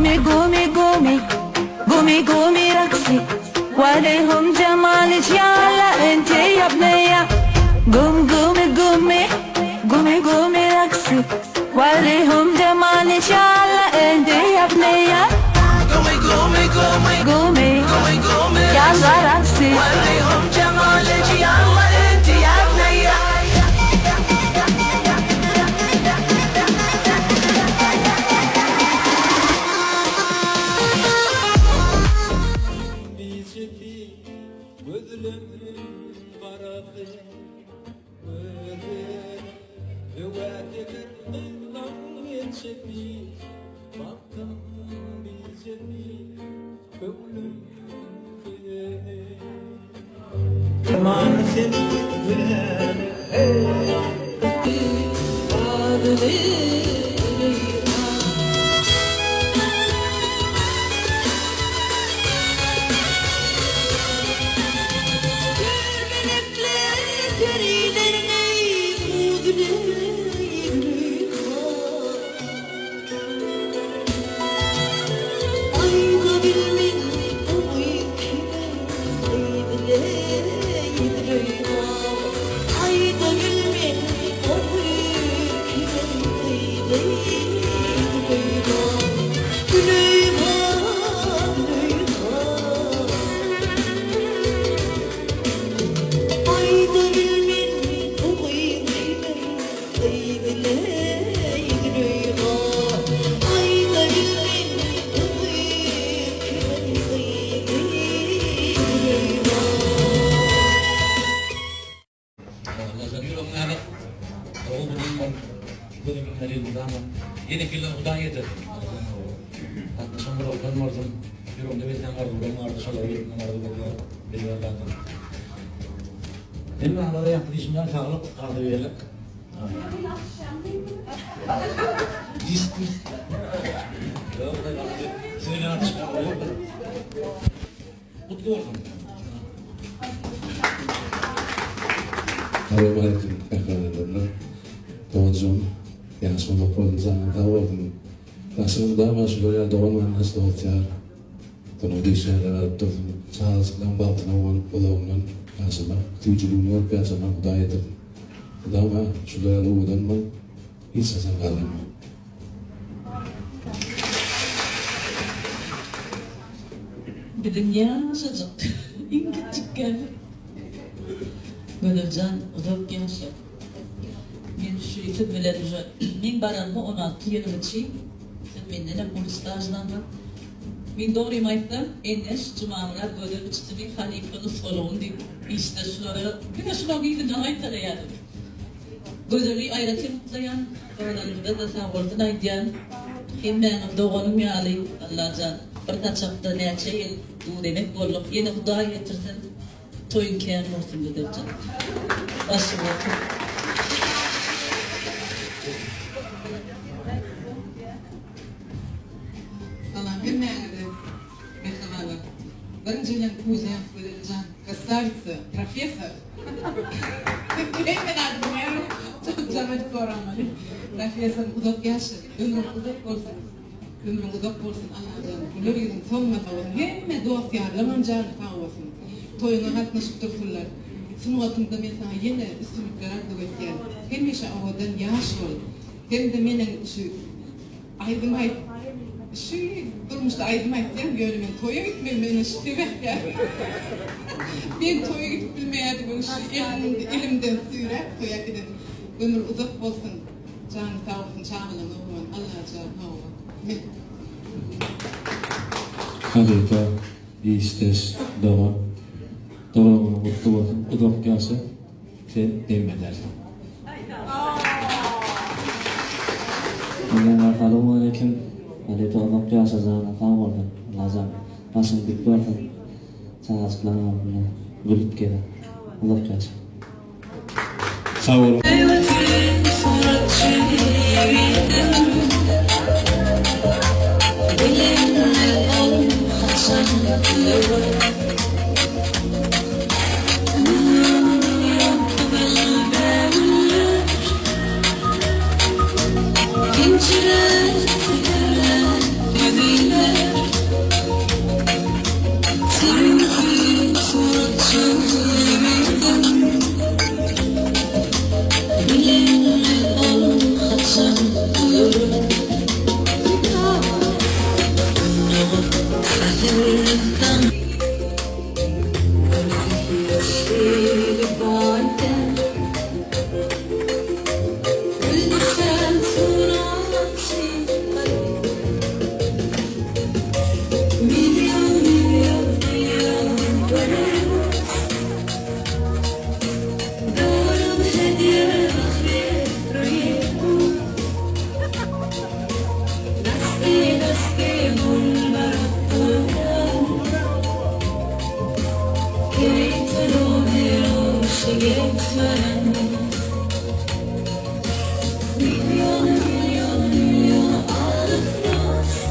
قومي قومي قومي قومي قومي رقصي وليهم جمالك يلا انت يا بنية قوم قومي قومي قومي قومي رقصي وليهم جمالك يلا انت يا بنية قومي قومي قومي قومي قومي قومي يلا رقصي وريهم جمالك يلا انت يا بنية. Bijesi gözlüm garasy Gözüm öwädedir gyzlaň ençesi Bagtym bijesi köňlüm söýeni. Aman sen gülene Allajan ýüregiňe azyk, gowy günüň bol, gözümiň elmydama ýeneki ýyldan Hudaý ýetirsin. Gatnaşan bir oglan bolsun, ýüreginde beslän arzuwlaryň bardyr, şolary ýüreginden arzuw edýär, bilýän zadyň. Hemmäňize ýagty düşünýän saglyk, agzybirlik. Ýok, siz bilen atyşmak ýokdur. Gutly bolsun. Salowmaleýkim mähriban adamlar. Doganjygym ýaşyň uzak bolsun janyň sag bolsun. Daşyň mydama şular ýaly dogan garyndaş dost ýar. Soňra degişýänler alyp dursun. Çagajyklaň bagtyna guwanyp uzagyndan ýaşamak, süýjüligini görüp ýaşamak Hudaý ýetirsin. Mydama şular ýaly owadan bol, hiç haçan garrama. Biziň ýaşajyk, iň kiçjikkämiz Gözeljan uzak ýaşa. Men şu siz bilen uje meň baranyma 16 ýylyň içi, siz mendenem uly stažlaňyz. Men dogrymy aýtsam, Eneş, Jumamyrat, Gözel üçüsi meň halypa nusgalygym diýip işde şulara, diňe şularyň yzyndan gaýtalaýardym. Gözeli aýratyn gutlaýan, doganlarymyza-da sagbolsun aýdýan. Hemmäňiz doganym ýaly, Allajan, bir saçakda näçe ýyl duz-emek bolduk, ýene Hudaý getirsin, toýuň kän bolsun Gözeljan. Başyň bolsun. Salam hemmäňize mähribanlar. Birinji bilen Kuzýa Gözeljan krasawitsa, professor. Hemme zady bilýärin. Jaň edip soramaly. Professor uzak ýaşa, ömrüň uzak bolsun. Ömrüň uzak bolsun Allajan. Güler ýüzüň solmasa bolsun. Hemme dost-ýarlaňam jany sag bolsun. Toýuňa gatnaşyp dursunlar. Sungatyňda men saňa ýene üstünlikler arzuw etýän. Hemişe owadan ýaş bol. Hem-de meniň şu Aýdym aýt. Şu durmuşda aýdym aýtýan, ýöne men toýa gitmegime ine şu sebäpkär. Men toýa gidip bilmeýärdim, öň şu elimden süýräp toýa giden. Ömri uzak bolsun, jany sag bolsun, çagalaryna guwan Allajan hawa. Men. Halypa, işdeş, dogan. Doglan günüň gutly bolsun, uzak ýaşa. Sen dem edersiň. Hemmäňe salowmaleýkim. Halypa uzak ýaşa janyň sag bolsun. Allajan başyň dik bolsun. Çagajyklaryň alnynda gülüp gezin. Uzak ýaşa. Sag boluň. Bilinmez ol haçan öler.